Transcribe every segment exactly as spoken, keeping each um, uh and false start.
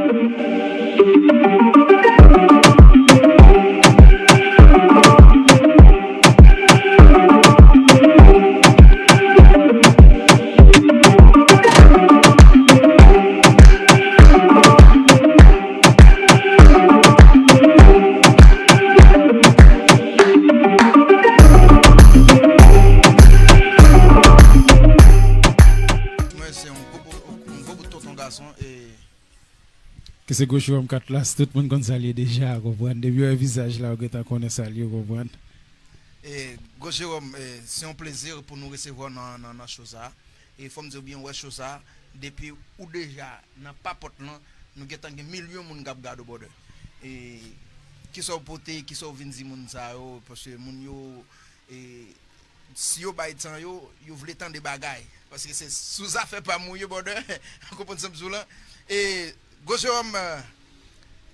Mwen se yon gwo, yon gwo bout tonton gason e Ke se Gwo Jewòm Katlas, tout moun konn sa l ye deja, w konprann. Depi w wè vizaj la, w gentan konnen sa l ye, w konprann. E, Gwo Jewòm, e, se yon plezi pou nou resevwa w nan, nan, nan show sa. E fò m di w byen, w wè show sa, depi ou deja nan papòt lan, nou gentan gen milyon moun k ap gade w, brother. E kisa w pote, kisa w vin di moun sa yo, paske moun yo, e, si yo bay tan yo, yo vle tande bagay. Paske se sou zafè pa m ou ye, brother. Ou konprann sa m di w lan? E, Gwo Jewòm, e,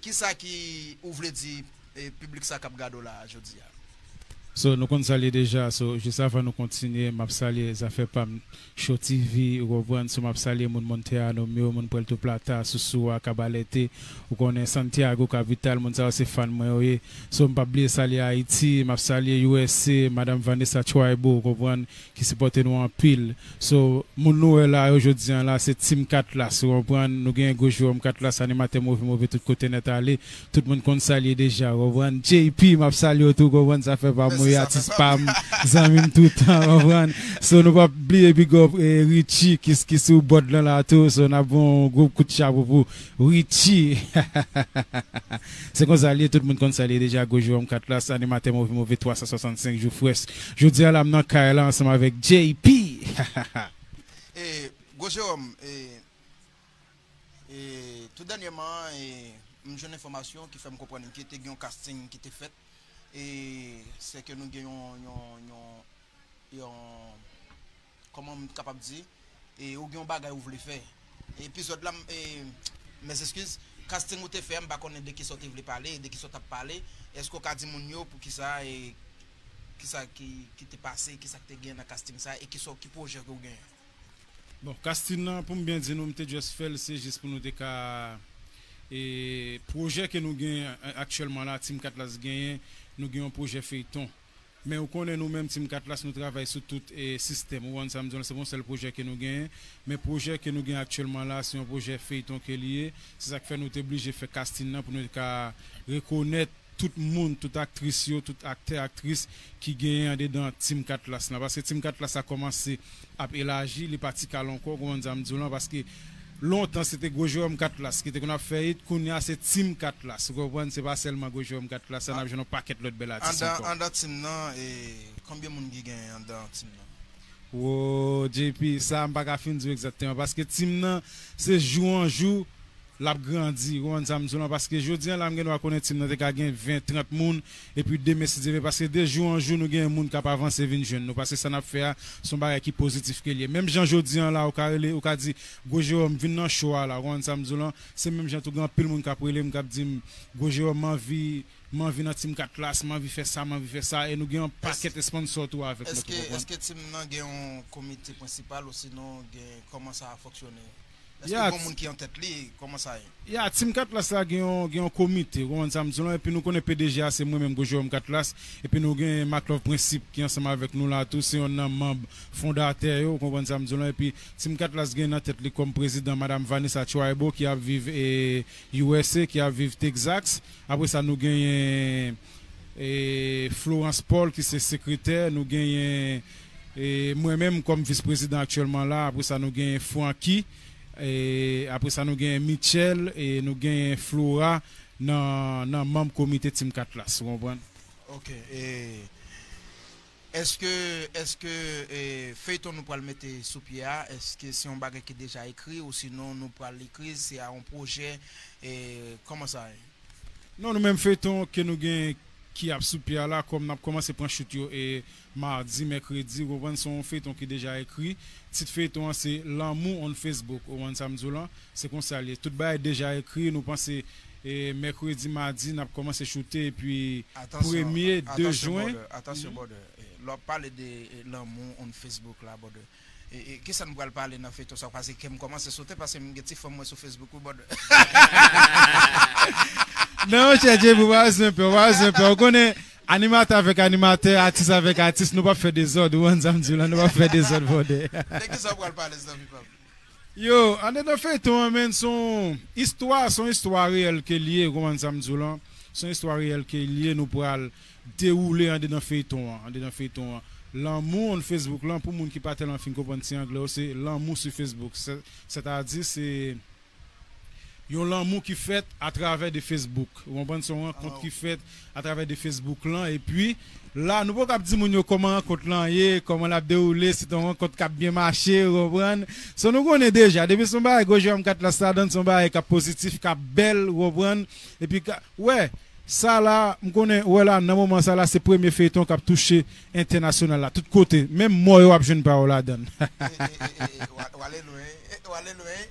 kisa ki ou vle di, e, piblik sa k ap gade w la jodi a? So, nou konn sa l ye deja. So, jis avan nou kontinye, m ap salye Zafè Pa M Show T V, ou konprann? So, m ap salye moun Monte Anomio, moun Puerto Plata, Sosua, Cabarete, ou konnen Santiago, kapital, moun sa yo se fan mwen yo ye. So, m p ap bliye salye Ayiti, m ap salye U S A, Madam Vanessa Tribal, ou konprann, ki sipòte nou anpil. So, moun nou wè la yo jodi a la, se Team Katlas, ou konprann? Nou gen Gwo Jewòm Katlas, animatè move move tout kote nèt ale. Tout moun konn sa l ye deja, ou konprann? J P, m ap salye w tou, ou konprann? Zafè Pa M ou ye, atis pa m, zanmi m toutan, ou konprann? So, nou p ap bliye big up, e, Richie, ki, ki sou bòd lan la tou. So, n ap ba yon gwo kout chapo pou Richie. Se konsa l ye, tout moun konn sa l ye deja, Gwo Jewòm Katlas, animatè move move twa san swasannsenk jou fresh. Jodi a la, m nan kay la ansanm avèk J P. E, Gwo Jewòm, e, e, tou dènyèman, e, m jwenn enfòmasyon ki fè m konprann ke te gen yon casting ki te fèt. E, se ke nou gen yon, yon, yon, yon, kòman m kapab di, e, ou gen yon bagay ou vle fè. Epizòd la, m, e, mes excuses, casting ou te fè a, m pa konnen de kisa w te vle pale, de kisa w t ap pale. Èske w ka di moun yo poukisa, e, kisa ki, ki te pase, kisa ki te gen nan casting sa, e kisa, ki pwojè ke w genyen? Bon, casting nan, pou m byen di nou, m te just fè l, se jis pou nou te ka, e, pwoje ke nou genyen, e, aktyèlman la, Team Katlas genyen, nou gen yon pwojè feyton. Men ou konnen nou menm, Team Katlas, nou travay sou tout, e, sistèm. Ou konn sa m di w la, se pa yon sèl pwojè ke nou genyen. Men pwojè ke nou genyen aktyèlman la, se yon pwojè feyton ke li ye. Se sa k fè nou te blije fè casting nan pou nou te ka rekonèt tout moun, tout aktris yo, tout aktè, aktris ki genyen andedan Team Katlas lan. Paske Team Katlas la kòmanse ap elaji, li pa ti kal ankò, ou konprann sa m di w lan, paske lontan se te Gwo Jewòm Katlas ki te konn ap fè it, kounye a se Team Katlas, ou konprann, se pa sèlman Gwo Jewòm Katlas la, n ap jwenn yon pakèt lòt bèl atis ankò. Andan, andan team nan, e, konbyen moun ki genyen andan team nan? Wo, J P, sa m pa ka fin di w egzakteman, paske team nan, se jou an jou, l ap grandi, ou konprann sa m di w lan, paske jodi a la, m gen dwa konnen team nan te ka gen ven, trant moun, epi demen, si Dye vle, paske de jou an jou, nou gen moun k ap avanse vin jwenn nou, paske sa n ap fè a, se yon bagay ki pozitif ke l ye. Menm jan jodi a la, ou ka rele, ou ka di, Gwo Jewòm, vin nan show a la, ou konprann sa m di w lan, se menm jan tou, gen anpil moun k ap rele m, k ap di m, Gwo Jewòm, m anvi, m anvi nan Team Katlas, m anvi fè sa, m anvi fè sa, e nou gen yon pakèt sponsor tou avèk nou tou, ou konprann? Èske, èske team nan gen yon komite prensipal, osinon gen, kòman sa fonksyone? Èske gen yon moun ki an tèt li? Kòman sa ye? Ya, Team Katlas la gen yon, gen yon komite, ou konprann sa m di w lan, epi nou konnen P D G a se mwen menm, Gwo Jewòm Katlas, epi nou gen Marc Love Principe ki ansanm avèk nou la tou, se yonn nan manm fondatè yo, ou konprann sa m di w lan, epi Team Katlas gen nan tèt li kòm prezidan Madam Vanessa Tribal ki ap viv, e, U S A, ki ap viv Texas. Apre sa, nou genyen, e, Florence Paul ki se sekretè, nou genyen, e, mwen menm kòm vis prezidan aktyèlman la, apre sa, nou genyen Francky, e, apre sa, nou genyen Michel, e nou genyen Flora nan, nan manm komite Team Katlas, ou konprann? Ok, e, èske, èske, e, feyton nou pral mete sou pye a, èske se yon bagay ki deja ekri, osinon nou pral ekri, se a yon pwojè, e, kòman sa ye? Non, nou menm feyton ke nou gen ki ap sou pye a la, kòm n ap kòmanse pran shoot yo, e, madi, mèkredi, ou konprann, se yon feyton ki deja ekri. Tit feyton an se Lanmou on Facebook, ou konprann sa m di w lan, se konsa l ye. Tout bagay deja ekri, nou panse, e, mèkredi, madi, n ap kòmanse choute, epi premye, de jen. Atansyon, brother, atansyon, brother. E, lè w ap pale de, e, Lanmou on Facebook la, brother, E, e, kisa nou pral pale nan feyton sa? Paske kè m kòmanse sote, paske m gen ti fanm mwen sou Facebook, wi, brother. Non, monchè, J P, ou pa bezwen pè, ou pa bezwen pè. Ou konnen, animatè avèk animatè, atis avèk atis, nou p ap fè dezòd, ou konn sa m di w la, nou p ap fè dezòd, brother. De kisa w pral pale, zanmi pa m? Yo, andedan feyton an, menn, se yon istwa, se yon istwa reyèl ke l ye, ou konprann sa m di w lan? Se yon istwa reyèl ke l ye, nou pral dewoule andedan feyton an, andedan feyton an. Lanmou on Facebook lan, pou moun ki pa tèlman fin konprann ti anglè yo, se lanmou sou Facebook. Sè-, sètadi, se yon lanmou ki fèt atravè de Facebook. Ou konprann? Se yon rankont ki fèt atravè de Facebook lan. Epi, la, nou poko ap di moun yo kòman rankont lan ye, kòman l ap dewoule, si se yon rankont k ap byen mache, ou konprann? So, nou konnen deja, depi se yon bagay Gwo Jewòm Katlas ladann, se yon bagay k ap pozitif, k ap bèl, ou konprann? Epi, ka, wè, sa la, m konnen, wè la, nan moman sa la, se premye feyton k ap touche entènasyonal la, tout kote. Menm mò yo ap jwenn pa yo ladann. E, e, e, e, e, w a-, w ale lwen, e, w ale lwen.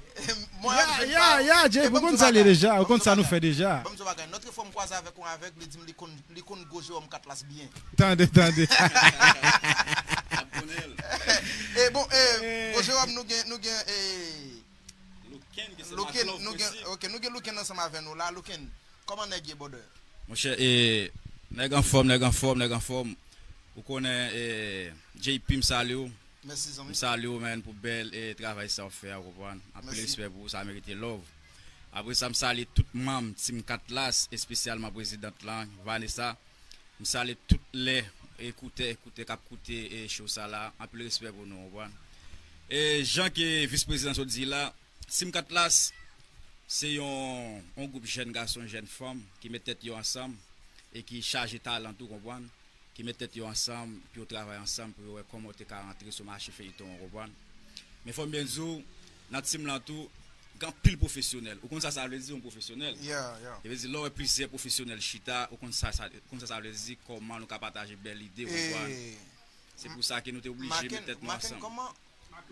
Mò yo ap jwenn pa yo. Ya, ya, ya, J P, ou konn sa l ye deja, ou konn sa nou fè deja. Ban m di w bagay, nòt fwa m kwaze avèk yon avèg, li di m li konn, li konn Gwo Jewòm Katlas byen. Tande, tande. Ap konnen l. E bon, e, Gwo Jewòm, nou gen, nou gen, e, Luken, ki se Luken, Marc Love nou gen, Presi. Ok, nou gen Luken ansanm avè nou la. Luken, kòman nèg ye, brother? Monchè, e, nèg anfòm, nèg anfòm, nèg anfòm. Ou konnen, e, J P, m salye w. Mèsi, zanmi. M salye w, man, pou bèl, e, travay sa w fè a, ou konprann? Anpil respè pou ou, sa merite love. Apre sa, m salye tout manm Team Katlas, espesyalman prezidant lan, Vanessa. M salye tout lè ekoutè, ekoutè k ap koute, e, show sa la. Anpil respè pou nou, ou konprann? E jan ke vis prezidan sot di la, Team Katlas se yon, yon gwoup jèn gason, jèn fanm ki met tèt yo ansanm e ki chaje talan tou, konprann? Ki met tèt yo ansanm pou yo travay ansanm, pou yo wè kòman yo te ka rantre sou mache feyton an, konprann? Men fò m byen di w, nan team lan tou, gen anpil pwofesyonèl. Ou konn sa sa vle di, yon pwofesyonèl? Yeah, yeah. Sa vle di, lè w wè plizyè pwofesyonèl chita, ou konn sa sa, ou konn sa sa vle di, kòman nou ka pataje bèl ide, ou konprann? Se pou sa ke nou te oblije met tèt nou ansanm.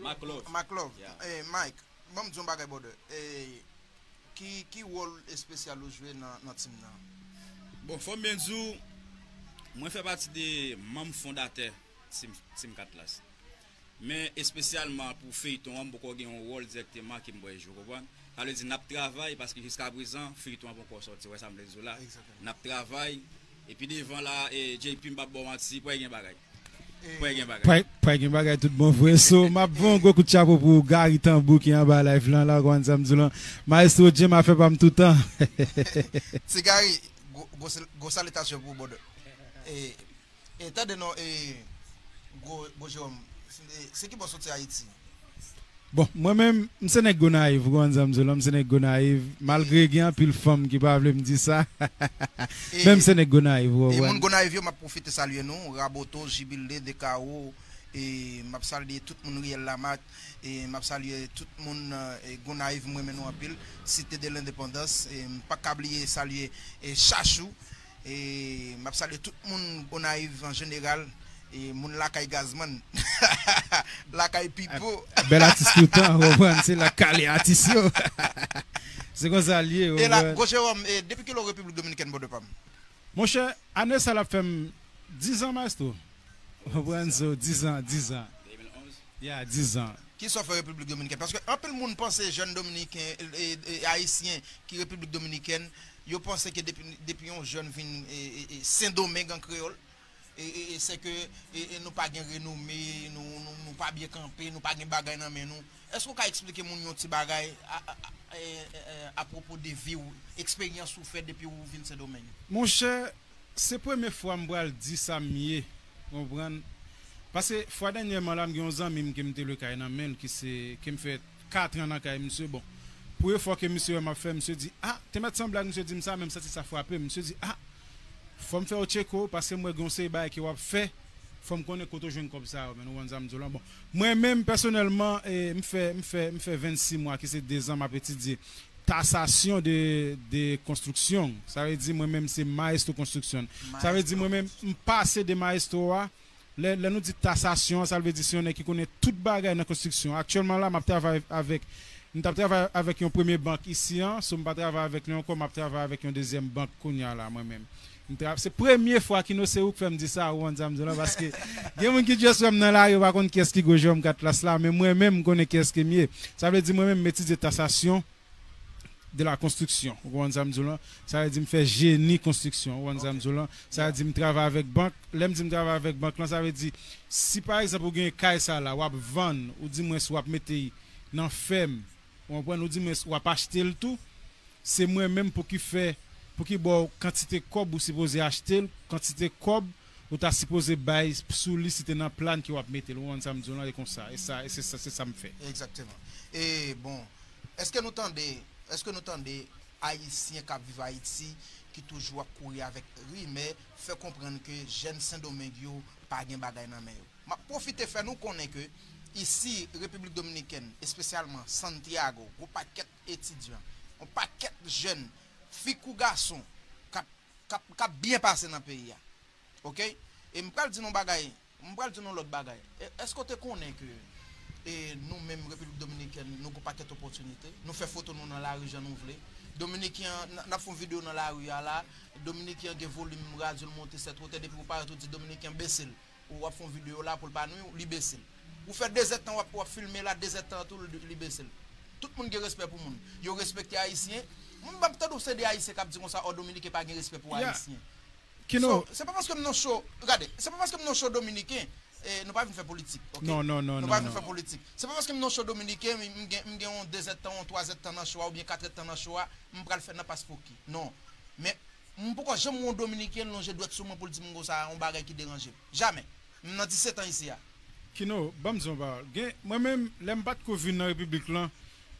Mac Love. Mac Love. Yeah. Eh, Mike, ban m di yon bagay, brother. Eh, ki, ki wòl espesyal ou jwe nan, nan team nan? Bon, fò m byen di w, mwen fè pati de manm fondatè Team, Team Katlas. Men espesyalman pou feyton an, m poko gen yon wòl dirèkteman ke m pral jwe, ou konprann? Sa vle di n ap travay, paske jiskaprezan, feyton an poko sòti, ou wè sa m vle di w la? N ap travay, epi devan la, e, J P, m p ap ba w manti, pral gen bagay. Pral gen bagay. Pral, pral gen bagay tout bon vre. So, m ap voye yon gwo kout chapo pou Gary Tanbou ki anba live lan la, ou konprann sa m di w lan? Maestro J, m a fè pa m toutan. Ti Gary, gwo, gwo sal-, gwo salitasyon pou ou, brother. E, E, tande non, e, gwo, gwo Jewòm, se, se ki bò soti Ayiti? Bon, mwen menm, m se nèg Gonayiv, ou konprann sa m di w lan, m se nèg Gonayiv, malgre gen anpil fanm ki pa vle m di sa, men m se nèg Gonayiv, ou konprann? E moun Gonayiv yo, m ap pwofite salye nou, Raboto, Jibile, Dekawo, e m ap salye tout moun Riyèl Lamak, e m ap salye tout moun, e, Gonayiv, m renmen nou anpil, Cité de l'Indépendance, e m pa ka bliye salye, e, Chachou, E m ap salye tout moun Gonayiv an jeneral, e moun lakay Gazman, lakay Pipo. Bèl atis toutan, ou konprann, se la k ale atis yo. Se konsa l ye, ou konprann. E la, gwo Jewòm, e depi kilè w Repiblik Dominikèn, brother pa m? Monchè, ane sa l ap fè m diz an, maestro. Ou konprann, so, diz an, diz an. Ya, diz an. Kisa w fè Repiblik Dominikèn? Paske anpil moun panse jèn dominiken, e, e, ayisyen ki Repiblik Dominikèn, yo panse ke depi, depi yon jèn vin, e, e, e, Sendomeng an kreyòl, e, e, e, se ke, e, e, nou pa gen renome, nou, nou, nou pa byen kanpe, nou pa gen bagay nan men nou. Èske w ka eksplike moun yon ti bagay a, a, a, e, e, e, apwopo de vi w, eksperyans ou fè depi w vin Sendomeng? Monchè, se premye fwa m pral di sa m ye, konprann? Paske fwa dènyèman la, m gen yon zanmi m ke m te lwe kay nan men l, ki se, ke m fè kat an nan kay misye. Bon, premye fwa ke misye wè m ap fè, misye di, "Ah, te mèt se yon blag," misye di m sa, men m santi sa frape m. Misye di, "Ah, fò m fè w tcheke w, paske m wè gen yon seri bagay ke w ap fè, fò m konnen kote w jwenn kòb sa yo, men ou konn sa m di w lan." Bon, mwen menm, pèsonèlman, e, m fè, m fè, m fè vennsis mwa, ki se dezan, m ap etidye tasasyon de, de konstriksyon. Sa vle di mwen menm se maestro konstriksyon. Sa vle di mwen menm m pase de maestro a. Lè, lè nou di tasasyon, sa vle di se yon nèg ki konnen tout bagay nan konstriksyon. Aktyèlman la, m ap travay avèk, m t ap travay avèk yon premye bank isi an, so m pa travay avèk li ankò, m ap travay avèk yon dezyèm bank kounye a la, mwen menm. M tra- Se premye fwa, Kino, se ou k fè m di sa, ou konn sa m di w la, paske gen moun ki just wè m nan lari, yo pa konn kiyès ki gwo jwè m kat plas la, men mwen menm, m konnen kiyès ke m ye. Sa vle di, mwen menm, m etidye tasasyon de la konstriksyon. Ou konprann sa m di w lan? Sa vle di m fè jeni konstriksyon. Ou konprann sa m di w lan? Sa vle di m travay avèk bank. Lè m di m travay avèk bank lan, sa vle di, si pa egzanp ou gen kay sa la, w ap vann, ou di mwen si w ap mete l nan fèm, ou konprann, ou di mwen si w ap achte l tou, se mwen menm pou ki fè, pou ki ba w kantite kòb ou sipoze achte l, kantite kòb ou ta sipoze bay sou li si te nan plan ke w ap mete l. Ou konprann sa m di w lan? E konsa, e sa, e se sa, se sa m fè. Egzakteman. E bon, èske nou tande, èske nou tande Ayisyen k ap viv Ayiti ki toujou ap kouri avèk rimè, fè konprann ke jèn Sendomeng yo pa gen bagay nan men yo? M ap pwofite fè nou konnen ke isi, Repiblik Dominikèn, espesyalman Santiago, gon pakèt etidyan, yon pakèt jèn, fi kou gason, k ap, k ap, k ap byen pase nan peyi a. Oke? E m pral di nou bagay, m pral di nou lòt bagay. E, èske w te konnen ke, e, nou menm, Repiblik Dominikèn, nou gon pakèt opòtinite? Nou fè foto nou nan lari jan nou vle. Dominiken an, n, n ap fè yon videyo nan lari a la, Dominiken an gen volim radyo l monte sèt wotè, depi ou parèt ou di Dominiken an bese l. Ou ap fè yon videyo la pou l pa nwi w, li bese l. Ou fè dezèdtan w ap, w ap filme la, dezèdtan tou, li, li bese l. Tout moun gen respè pou moun. Yo respekte Ayisyen. Mwen, m ap tande w se de Ayisyen k ap di konsa, ò, Dominiken pa gen respè pou Ayisyen. Kino. So, se pa paske m nan show, gade, se pa paske m nan show Dominiken, e, nou pa vin fè politik, oke? Non, non, non, non. Nou pa vin fè politik. Se pa paske m nan show Dominiken, m, m gen, m gen yon dezèdtan, yon twazèdtan nan show a, oubyen katrèdtan nan show a, m pral fè nan pas poki. Non. Men, m poko janm wè yon Dominiken lonje dwèt sou mwen pou l di m konsa, yon bagay ki deranje m. Jamè. M nan disèt an isi a. Kino, ban m di yon pawòl. Gen, mwen menm, lè m pa t ko vin nan Repiblik lan,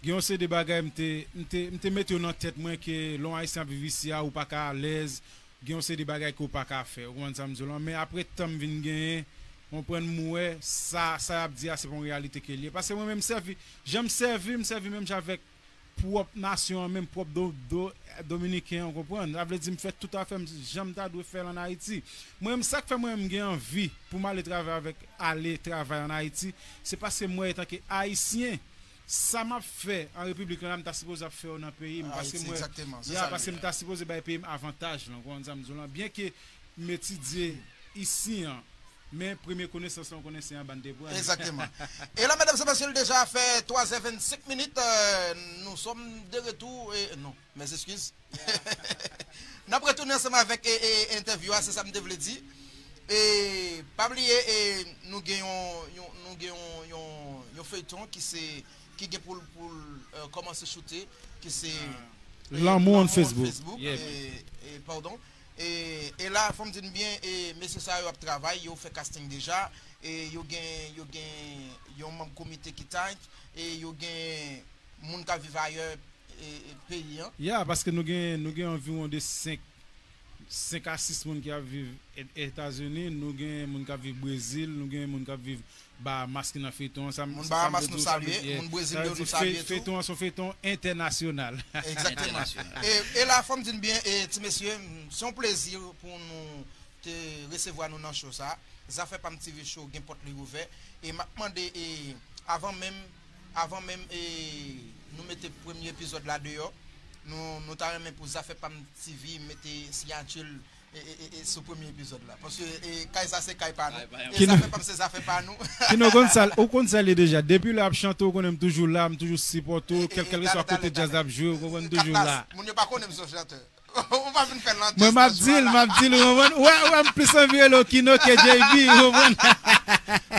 gen yon seri de bagay m te, m te, m te mete yo nan tèt mwen ke lè yon Ayisyen ap viv isi a, ou pa ka alèz, gen yon seri de bagay ke w pa ka fè. Ou konprann sa m di w lan? Men apre tan m vin genyen, w konprann, m wè sa, sa y ap di a, se pa yon reyalite ke l ye. Paske mwen menm, m sèvi, jan m sèvi, m sèvi menm jan avèk pwòp nasyon an, menm pwòp do, do, Dominiken an, w konprann? Sa vle di m fè tout afè m jan m ta dwe fè l ann Ayiti. Mwen menm, sa k fè mwen menm m gen anvi pou m ale travay avèk, ale travay ann Ayiti, se paske m wè, etanke Ayisyen, sa m ap fè an Repiblik lan la, m ta sipoze ap fè yo nan peyi m, paske m wè, ya, paske m ta sipoze bay peyi m avantaj lan, w konprann sa m di w lan? Byenke m etidye isi an, men premye konesans lan, w konnen se anba n te pran l. Egzakteman. E la, medam e mesye, l deja fè twa zè vennsenk minit, euh, nous sommes de retour, e, non, mes excuses. N ap retounen ansanm avèk, e, e, entèvyou a, se sa m te vle di. E pa bliye, e, nou gen yon, yon, nou gen yon, yon, yon feyton ki se, ki gen pou l, pou l, euh, kòmanse choute, ki se, e, Lanmou on Facebook. Facebook, e, e, padon. E, e la, fò m di n byen, e, mesye sa yo ap travay, yo fè casting deja, e yo gen, yo gen yon manm komite ki tight, e yo gen moun k ap viv ayè, e, e, peyi an. Ya, paske nou gen, nou gen anviwon de senk, senk a sis moun ki ap viv E-, Etazini, nou gen moun k ap viv Brezil, nou gen moun k ap viv Bahamas ki nan feyton an. Sa m, moun sa m Bahamas, nou salye, moun Brezil yo, nou salye tou. Feyton an se yon feyton entènasyonal. Egzakteman. Entènasyonal. E, e la, fò m di n byen, e, ti mesye, m, se yon plezi pou nou te resevwa nou nan show sa. Zafè pa m T V Show gen pòt li ouvè. E m ap mande, e, avan menm, avan menm, e, nou mete premye epizòd la deyò, nou, nou ta renmen pou Zafè pa m T V mete siyati l, e, e, e, e, sou premye epizòd la. Paske, e, kay sa se kay pa nou. Kay pa nou. E Zafè pa m se zafè pa nou. Kino konn sa, ou konn sa l ye deja. Depi lè ap chante, ou konnen m toujou la, m toujou sipòte w, kèl, kèlkeswa kote djaz la ap jwe, ou konprann, m toujou la. Moun yo pa konnen m se yon chantè. Ou pa vin fè lantè. Mwen, m ap di l, m ap di l, ou konprann? Ou wè, ou wè, m plis anvi rele w Kino ke J B, ou konprann?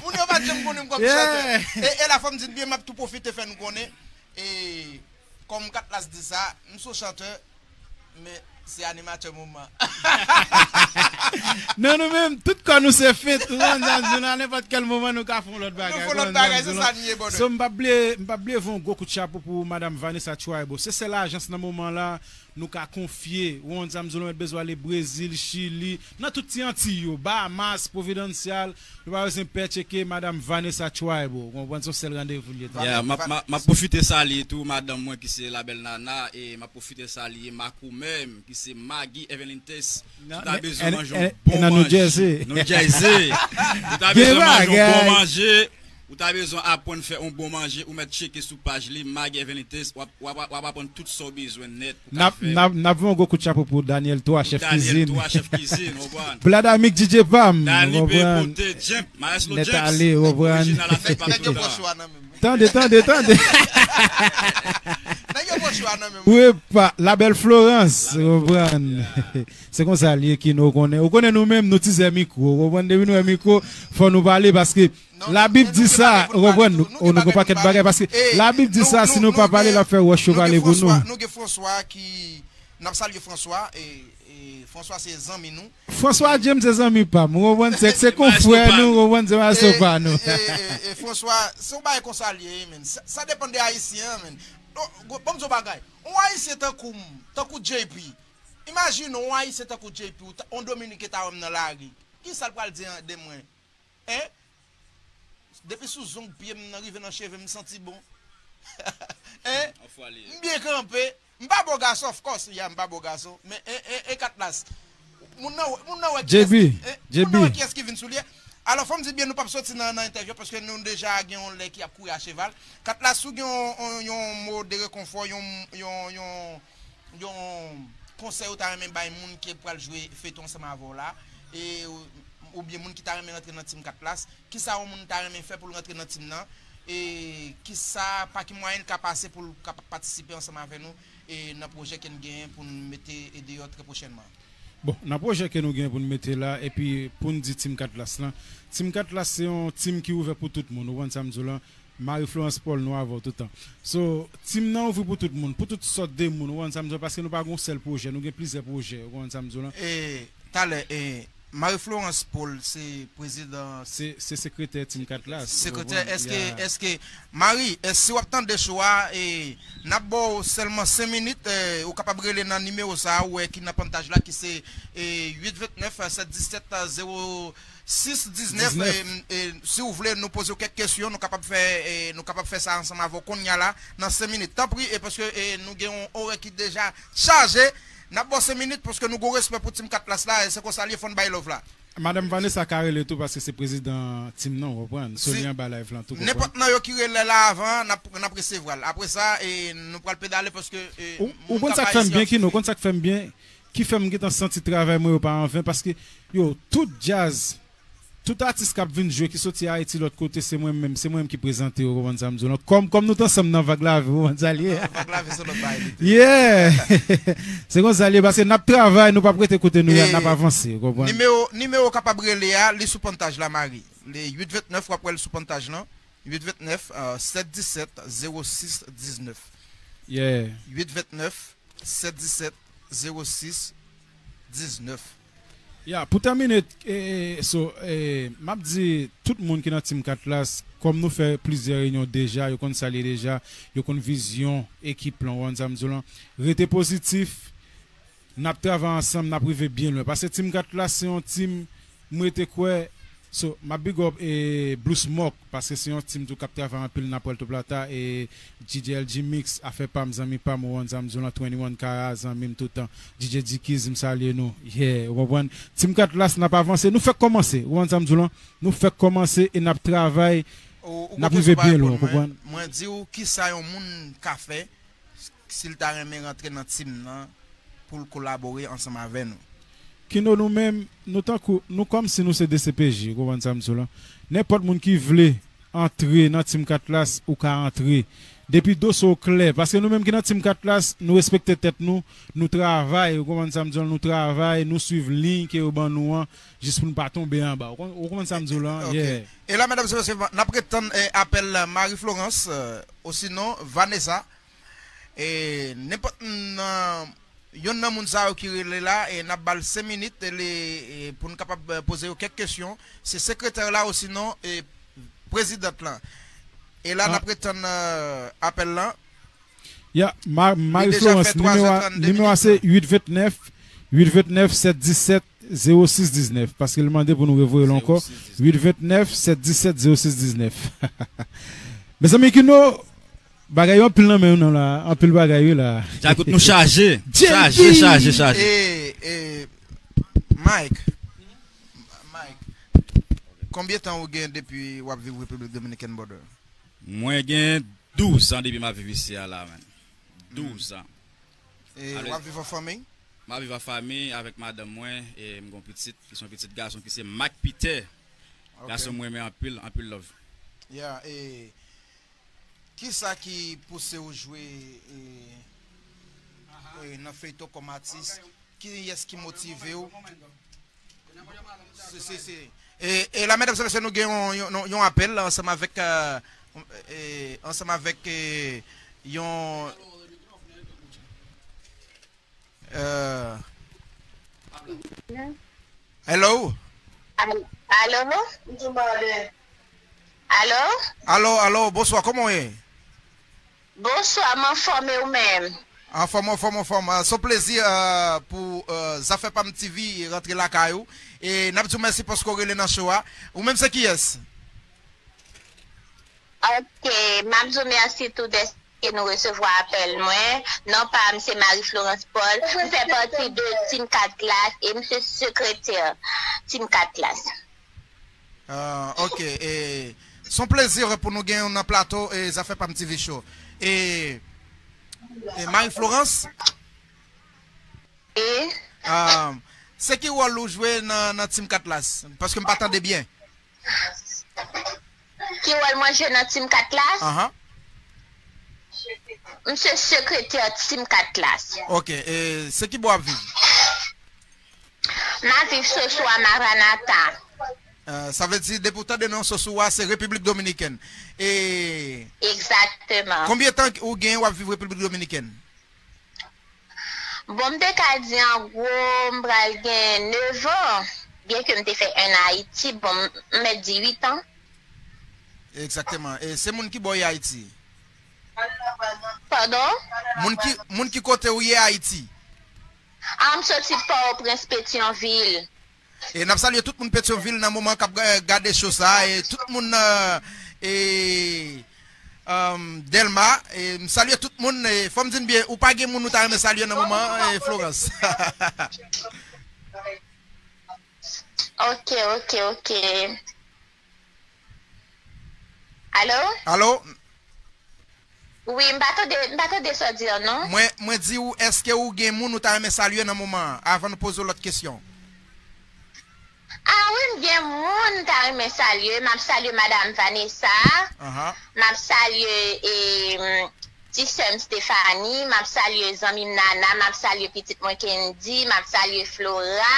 Moun yo pa t janm konnen m kòm chantè. E, e la, fò m di l byen, m ap tou pwofite fè nou konnen, e, kòm Katlas di sa, m se yon chantè, men se animatè moman. Non, nou menm, tout kò nou se fent, ou konprann sa m di w la, nenpòt kèl moman nou ka fè yon lòt bagay. Nou fè yon lòt bagay, se sa n ye, brother. So, m p ap bliye, m p ap bliye voye yon gwo kout chapo pou Madam Vanessa Tribal. Se sèl ajans nan moman la, nou ka konfye. Ou konn sa m di w, nou mèt bezwen ale Brezil, Chili, nan tout ti Antiy yo, Bahamas, Providencial, nou pa bezwen pè tcheke Madam Vanessa Tribal. Ou konprann, se yon sèl randevou l ye. Yeah, m ap, m ap, m ap pwofite salye tou madanm mwen ki se La Belle Nana, e m ap pwofite salye Makoumè m ki se Maggie Evelintes. Ou ta bezwen manje yon bon manje. Nan New Jersey. New Jersey. Ou ta bezwen manje yon bon manje. Ou ta bezwen aprann fè yon bon manje, ou mèt tcheke sou paj li, Maguy Venites, w ap, w ap, w ap aprann tout sa w bezwen nèt pou ka fè. N ap, n ap, n ap voye yon gwo kout chapo pou Daniel twa, chèf kizin. Daniel twa, chèf kizin, w konprann. Vladimir D J pa m, w konprann. Dani P Pote, Jemp, Maestro Jemp. Nèt ale, w konprann. Orijinal afè pa pita. Tande, tande, tande. Nèg yo pran chwa nan men mwen. Wi, pa, La Belle Florence, w konprann. Se konsa l ye ki nou konnen. Ou konnen nou menm, nou tizè mikwo. Ou konprann, depi nou wè mikwo, fò nou pale paske Labib di sa, ou konprann, nou gen pakèt bagay paske Labib di sa, si nou pa pale, l ap fè wòch yo pale pou nou. Nou gen François ki, n ap salye François, e, e François se zanmi nou. François James se zanmi pa m, ou konprann, se, se konfrè nou, ou konprann, se maestro pa nou. E, e, e, e François, se yon bagay konsa l ye, men. Sa, sa depann de Ayisyen an, men. Bon, bon, m di yon bagay. Yon Ayisyen tankou m, tankou J P. Imajine yon Ayisyen tankou J P, ou ta, yon Dominiken ta wè m nan lari. Kisa l pral di an, de mwen? Hein? Depi sou zong pye m nan rive nan cheve m, m santi bon. Hein? M byen kanpe. M pa bo gason, of course, yeah, m pa bo gason. Men, e, e, e Katlas. Moun nan, moun nan wè kiyès, J B, eh, moun nan wè kiyès ki vin sou li. Alò, fò m di byen, nou p ap soti nan, nan entèvyou paske nou deja gen yon lè ki ap kouri a cheval. Katlas, ou gen yon, yon, yon mo de rekonfò, yon, yon, yon, yon konsèy ou ta renmen bay moun ki pral jwe feyton ansanm avè w la, e, ou, oubyen moun ki ta renmen rantre nan Team Katlas, kisa yon moun ta renmen fè pou l rantre nan team nan, e kisa, pa ki mwayen l ka pase pou l ka patisipe ansanm avè nou, e nan pwojè ke n genyen pou n mete, e, deyò trè pwochènman? Bon, nan pwojè ke nou gen pou n mete la, epi pou n di Team Katlas lan, Team Katlas se yon team ki ouvè pou tout moun, ou konprann sa m di w lan? Marie Florence Paul, nou avè w tout tan. So, team nan ouvri pou tout moun, pou tout sòt de moun, ou konprann sa m di w lan? Paske nou pa gen yon sèl pwojè, nou gen plizyè pwojè, ou konprann sa m di w lan? E, talè, e, Marie Florence Paul, se prezidan. Se, se sekretè Team Katlas, ou konprann? Sekretè, èske, èske, Marie, èske si w ap tande cho a, e, n ap ba w sèlman senk minit, e, ou kapab rele nan nimewo sa a, ou wè ki nan pantaj la, ki se, e, uit vennèf, sèt disèt, zewo sis diznèf, e, e, si w vle, nou poze w kèk kesyon, nou kapab fè, e, nou kapab fè sa ansanm avè w kounye a la, nan senk minit. Tanpri, e, paske, e, nou gen yon orè ki deja chaje, n ap ba w senk minit, paske nou gen respè pou Team Katlas la, e se konsa l ye, fò n bay love la. Madanm Vanessa ka rele tou, paske se prezidan team nan, w konprann? So, li anba live lan tou, konprann? Nenpòt nan yo ki rele la avan, n ap, n ap resevwa l. Apre sa, e, nou pral pedale, paske, e, ou, ou konn sa k fè m byen, Kino, konn sa k fè m byen? Ki fè m gentan santi travay mwen yo pa anven, paske, yo, tout djaz, tout atis k ap vin jwe, ki soti Ayiti lòt kote, se mwen menm, se mwen menm ki prezante yo, ou konprann sa m di w lan? Kòm, kòm nou t ansanm nan Vag Lavi, ou konprann sa l ye? Vag Lavi se lòt bagay li tou. Yeah! Se konsa l ye, paske n ap travay, nou p ap rete kote nou ye a, n ap avanse, ou konprann? Nimewo, nimewo w kapab rele a, li sou pantaj la, Marie. Li uit vennèf, w ap wè l sou pantaj lan. Uit vennèf, e, sèt disèt, zewo sis diznèf. Yeah. Uit vennèf, sèt disèt, zewo sis diznèf. Ya, pou tèmine, e, e, so, e, m ap di tout moun ki nan Team Katlas, kòm nou fè plizyè reyinyon deja, yo konn sa l ye deja, yo konn vizyon ekip lan, ou konprann sa m di w lan. Rete pozitif, n ap travay ansanm, n ap rive byen lwen. Paske Team Katlas se yon team, m rete kwè, so, m ap big up, e, Blue Smoke, paske se yon team tou k ap travay anpil, n ap wè l tou plata, e, D J L G Mix, afè pa m, zanmi pa m, ou konprann sa m di w lan, twenty-one Kara, zanmi m toutan, D J Dickies, m salye nou, yeah, ou konprann? Team Katlas, n ap avanse, nou fèk kòmanse, ou konprann sa m di w lan? Nou fèk kòmanse e n ap travay, n ap rive byen lwen, ou konprann? Mwen di w kisa yon moun ka fè si l ta renmen rantre nan team nan pou l kolabore ansanm avè nou. Kino, nou menm, nou tankou, nou kòmsi nou se D C P J, ou konprann sa m di w lan? Nenpòt moun ki vle antre nan Team Katlas, ou ka antre. Depi dosye w klè, paske nou menm ki nan Team Katlas, nou respekte tèt nou, nou travay, ou konprann sa m di w lan, nou travay, nou swiv liy ke yo ban nou an, jis pou n pa tonbe anba. Ou konn-, ou konprann sa m di w lan? Ok. Yeah. E la, medam e mesye, n ap ret tann, e, apèl Marie Florence, e, osinon Vanessa. E nenpòt nan, yonn nan moun sa yo ki rele la, e n ap ba l senk minit, e, e, pou n kapab, e, poze yo kèk kesyon. Se sekretè la osinon, e, prezidant lan. E la, n ap ret tann, e, apèl lan. Ya, Ma-, Marie Florence, nimewo a, nimewo a se uit vennèf, uit vennèf, sèt disèt, zewo sis diznèf, paske l mande pou nou revoye l ankò. Uit vennèf, sèt disèt, zewo sis diznèf. Mezanmi, Kino, bagay yo anpil nan men nou la, anpil bagay wi la. Djakout nou chaje, chaje, chaje, chaje. E, e, Mike, Mike, Konbyen tan ou gen depi w ap viv Repiblik Dominikèn, brother? Mwen gen douz an depi m ap viv isi a la, man. Douz an. E w ap viv an fanmi? M ap viv an fanmi avèk madanm mwen, e m gen yon pitit, ki se yon pitit gason ki se Mac Peter. Ok. Gason mwen renmen anpil, anpil love. Ya, e kisa ki pouse w jwe, e, e, nan feyton kòm atis? Kiyès ki motive w? Si, si, si. E, e la, medam e mesye, nou gen yon, yon, yon apèl ansanm avèk, e, e, ansanm avèk, e, yon, e, hello? Al-, alo? Alo? Alo, alo, bonswa, kòman w ye? Bonswa, m anfòm, e ou menm? Anfòm, anfòm, anfòm. Ah, se yon plezi, ah, pou, ah, Zafè Pam T V rantre lakay ou. E n ap di w mèsi paske w rele nan show a. Ou menm se kiyès? Ok, m ap di w mèsi tou dèske nou resevwa apèl mwen. Non pa m se Marie Florence Paul. M fè pati de Team Kat Klas e m se sekretè Team Kat Klas. Ah, ok. E, se yon plezi pou nou gen w nan plato e Zafè Pam T V Show. E, e Marie Florence? E? Ah, se ki wòl ou jwe nan, nan Team Katlas? Paske m pa tande byen. Ki wòl mwen jwe nan Team Katlas? Ahan. M se sekretè Team Katlas. Ok. E, se ki bò w ap viv? M ap viv Sosua, Maranata. Ah, sa vle di, depi w tande non Sosua, se Repiblik Dominikèn. E Egzakteman. Konbyen tan ou gen w ap viv Repiblik Dominikèn? Bon, m te ka di an gwo, m pral gen nèf an. Byenke m te fè en Ayiti, bon, m mèt di uit an. Egzakteman. E se moun ki bò w ye Ayiti? Padon? Moun ki, moun ki kote w ye Ayiti? A, m soti Pòtoprens, Petyonvil. E n ap salye tout moun Petyonvil nan moman k ap ga-, gade show sa a, e tout moun nan, e, um, Dèlma, e m salye tout moun, e fò m di n byen, ou pa gen moun ou ta renmen salye nan moman an, e Florence? Ok, ok, ok. Alo? Alo? Wi, m pa tande, m pa tande sa w di an non. Mwen, mwen di w, èske ou gen moun ou ta renmen salye nan moman an, avan nou poze w lòt kesyon? A wi, m gen moun m ta renmen salye. M ap salye Madam Vanessa. Ahan. M ap salye, e, ti sè m Stephanie. M ap salye zanmi m Nana. M ap salye pitit mwen Kendy. M ap salye Flora.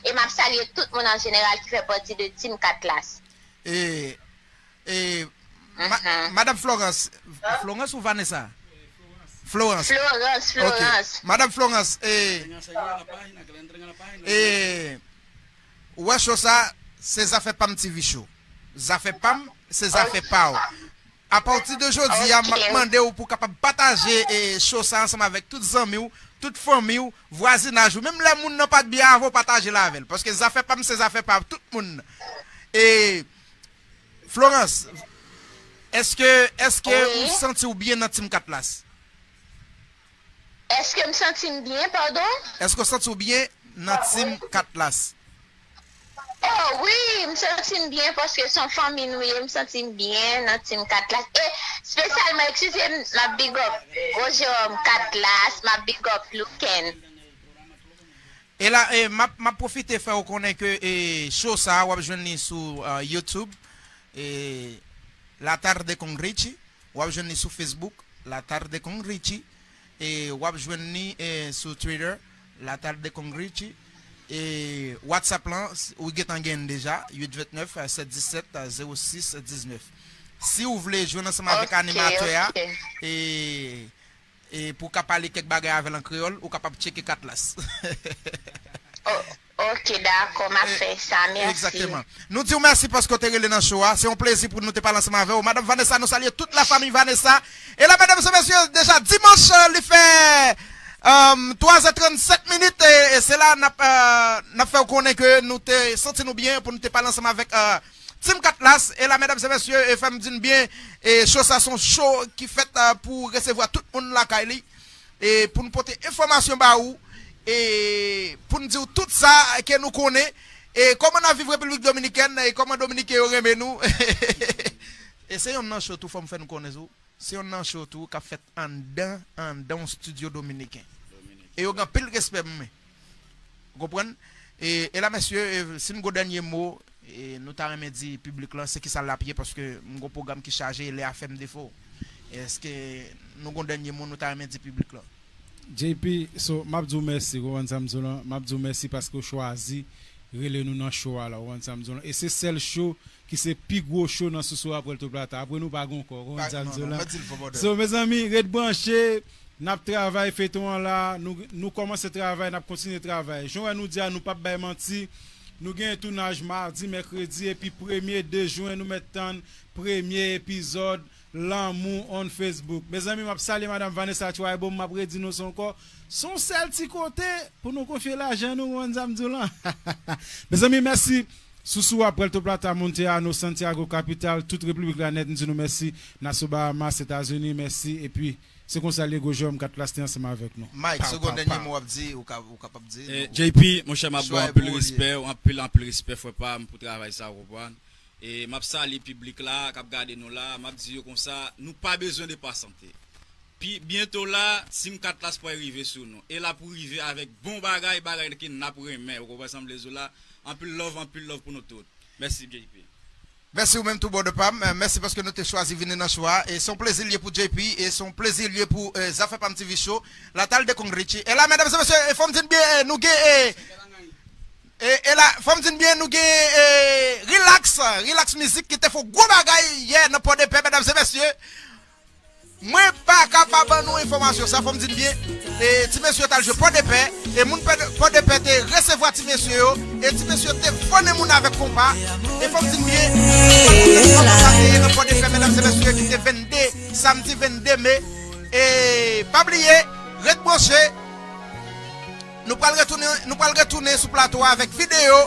E m ap salye tout moun an jeneral ki fè pati de Team Katlas. E, e, ma-, Madanm Florence, Florence ou Vanessa? Florence. Florence, ok. Florence. Madanm Florence, e, e, ou wè show sa, se Zafè Pam T V Show. Zafè Pam, se zafè pa w. Apati de jodi a, m ap mande w pou w kapab pataje, e, show sa ansanm avèk tout zanmi w, tout fanmi w, vwazinaj ou. Menm lè moun nan pa t byen avè w, pataje l avè l. Paske Zafè Pam, se zafè pa tout moun. E, Florence, èske, èske ou santi w byen nan Team Katlas? Èske m santi m byen, padon? Èske w santi w byen nan Team Katlas? Oh, wi, m santi m byen paske se yon fanmi nou ye, m santi m byen nan Team Katlas. E espesyalman, eskize m, m ap big up Gwo Jewòm Katlas, m ap big up Luken. E la, e, m ap, m ap pwofite fè w konnen ke, e, show sa a, w ap jwenn li sou, e, YouTube, e, La Tarde con Richie. W ap jwenn li sou Facebook, La Tarde con Richie. E w ap jwenn li, e, sou Twitter, La Tarde con Richie. E WhatsApp lan, s-, ou gentan gen l deja, uit vennèf, sèt disèt, zewo sis diznèf. Si w vle jwenn ansanm avèk animatè a, e e pou w ka pale kèk bagay avè l an kreyòl, ou kapab tcheke Katlas. O-, ok, dakò, m ap fè sa. Mèsi. Egzakteman. Nou di w mèsi paske w te rele nan show a. Se yon plezi pou nou te pale ansanm avè w. Madanm Vanessa, nou salye tout lafanmi Vanessa. E la, medam e mesye, deja dimanch, e, li fè, e, twa zè trannsèt minit. E, e se la n ap, e, n ap fè w konnen ke nou te santi nou byen pou nou te pale ansanm avèk, e, Team Katlas, e la, medam e mesye, e fè m di n byen, e show sa se yon show ki fèt, e, pou resevwa tout moun lakay li, e pou n pote enfòmasyon ba ou, e pou n di w tout sa ke nou konnen, E kòman n ap viv Repiblik Dominikèn? E kòman Dominiken yo renmen nou? E se yonn nan show tou, fò m fè nou konnen tou. Se yonn nan show tou k ap fèt anndan, anndan yon studio dominiken. E yo gen anpil respè pou mwen. Ou konprann? E, e la, mesye, e, si n gon dènye mo, e, nou ta renmen di piblik lan, se kisa l ap ye, paske m gon pwogram ki chaje, e lè a fè m defo. Èske nou gon dènye mo nou ta renmen di piblik lan? J P, so, m ap di w mèsi, ou konprann sa m di w lan? M ap di w mèsi paske w chwazi rele nou nan show a la, ou konprann sa m di w lan? E se sèl show ki se pi gwo show nan Sousou a Puerto Plata. Apre nou pa gen ankò, ou konprann sa m di w lan? So, mezanmi, ret branche, n ap travay, feyton an la, nou, nou kòmanse travay, n ap kontinye travay. Jan w wè nou di a, nou p ap bay manti, nou gen tounaj madi, mèkredi, epi premye de jen, nou mèt tann premye epizòd Lanmou on Facebook. Mezanmi, m ap salye Madanm Vanessa Tribaume, m ap redi nou sa ankò. Se yon sèl ti kote pou nou konfye lajan nou, ou konn sa m di w lan. Mezanmi, mèsi. Sousou a Puerto Plata, Monteano, Santiago, kapital, tout repiblik la nèt, m di nou mèsi. Nassau, Bahamas, Etazini, mèsi. Epi, se konsa l ye, Gwo Jòm, Kat Plas te ansanm avèk nou. Mike, si w gon dènye mo w ap di, ou ka, ou kapab di. Eh, J P, monchè, m ap ba w anpil respè, anpil, anpil respè, frè pa m, pou travay sa, ou konprann. E m ap salye piblik la k ap gade nou la, m ap di yo konsa, nou pa bezwen de pasante. Pi byento la, Team Kat Plas pral rive sou nou. E l ap rive avèk bon bagay, bagay ke n ap renmen. Ou konprann sa m vle di w la? Anpil love, anpil love pou nou tout. Mèsi, J P. Mèsi ou menm tou, brother pa m. Eh, mèsi paske nou te chwazi vini nan show a. E se yon plezi l ye pou J P, e se yon plezi l ye pou, eh, Zafè pa m T V Show. La tal de Kong Richie. E la, medam e mesye, e fò m di n byen, eh, nou gen, eh, E, e la, fò m di n byen, nou gen, e, Relax, Relax Music ki te fè gwo bagay yè nan Pòdepè, medam e mesye. Mwen pa ka pa ban nou enfòmasyon sa, fò m di n byen. E, ti mesye yo t al jwe Pòdepè, e moun Pè-, Pòdepè te resevwa ti mesye yo, e ti mesye yo te fòne moun avèk konpa. E fò m di n byen, konpa sa te ye nan Pòdepè, medam e mesye, ki te vennde, samdi vennde me. E pa bliye, ret branche. Nou pral retounen, nou pral retounen sou plato a avèk videyo,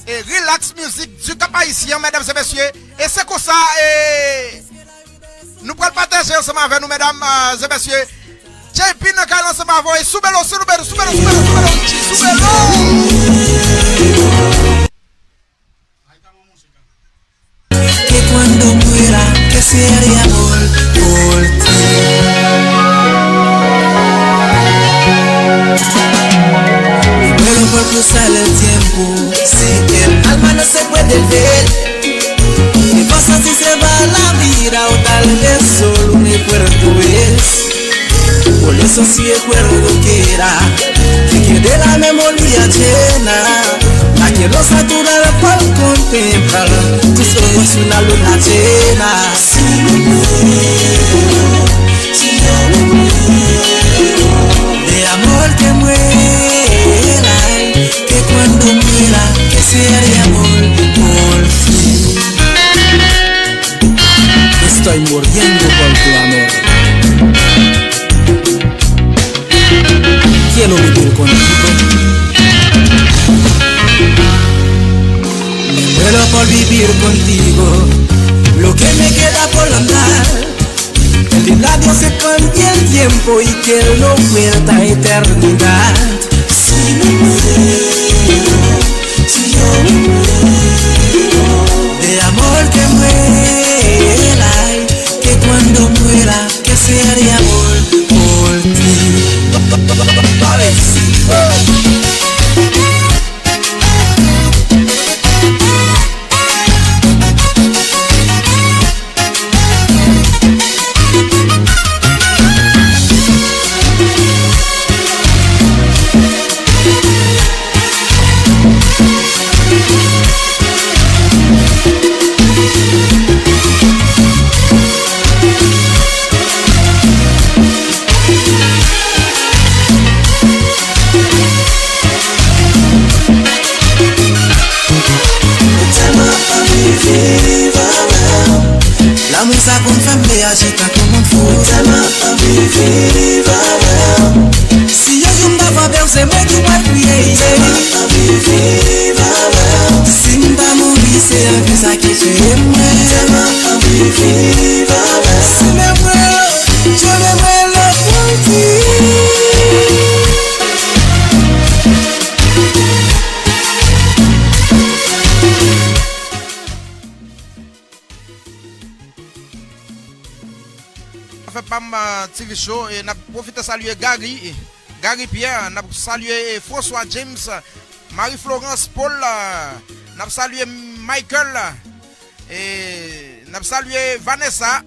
e, Relax Music du Cap Haïtien, medam e mesye. E se konsa, e, nou pral pataje ansanm avè nou, medam, e, e mesye. J P nan kay la ansanm avè w, e sou Belo, sou Belo, sou Belo, sou Belo, sou Belo, Richie, sou Belo. Que cuando muera, que sea de amor por ti. Me muero por cruzar el tiempo, si el alma no se puede ver. ¿Qué pasa si se va la vida o tal vez solo un recuerdo es? Por eso si recuerdo queda, que quede la memoria llena, la quiero saturar por contemplar tus ojos y la luna llena. Si me muero, si yo me muero, de amor que muera, que cuando muera, que sea de amor por ti. Estoy muriendo por tu amor. Quiero vivir contigo. Me muero por vivir contigo. Lo que me queda por andar. El labio se cambia el tiempo y que lo cuenta eternidad. Si me muero, si yo me muero, de amor que muera, que cuando muera, que sea de amor por ti. Ti vi cho, e n ap pwofite salye Gary, Gary Pierre, n ap salye, e, François James, Marie Florence Paul, n ap salye Michael, e n ap salye Vanessa.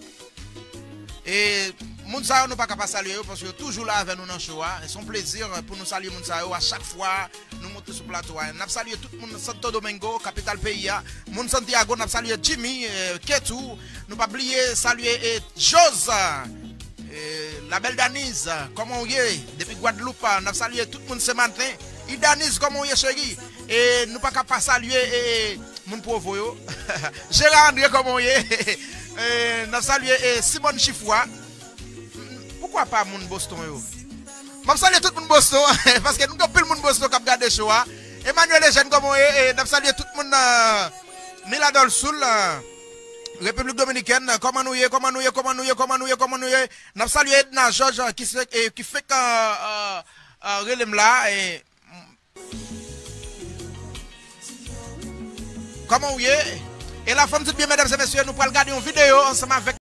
E moun sa yo, nou pa ka pa salye yo, paske yo toujou la avè nou nan show a. E se yon plezi pou nou salye moun sa yo a chak fwa nou monte sou plato a. N ap salye tout moun Santo Domingo, kapital peyi a. Moun Santiago, n ap salye Jimmy, e, Ketou. Nou pa bliye salye, e, Jos, e, la bèl Daniz, kòman w ye? Depi Gwadloup, n ap salye tout moun Senmaten. Idaniz, kòman w ye, cheri? E nou pa ka pa salye, e, moun Pwovo yo. Jera Andre, kòman w ye? E, n ap salye, e, Simone Chifwa. Poukwa pa moun Boston yo? M ap salye tout moun Boston, paske nou gen anpil moun Boston k ap gade show a. Emmanuel Eugène, kòman w ye? E n ap salye tout moun nan Mirador Sul, Repiblik Dominikèn. Kòman nou ye? Kòman nou ye? Kòman nou ye? Kòman nou ye? Kòman nou ye? N ap salye Edna George, ki se, e, ki fèk, e, e, e, rele m la. E, kòman w ye? E la, fanm tout byen, medam e mesye, nou pral gade yon videyo ansanm avèk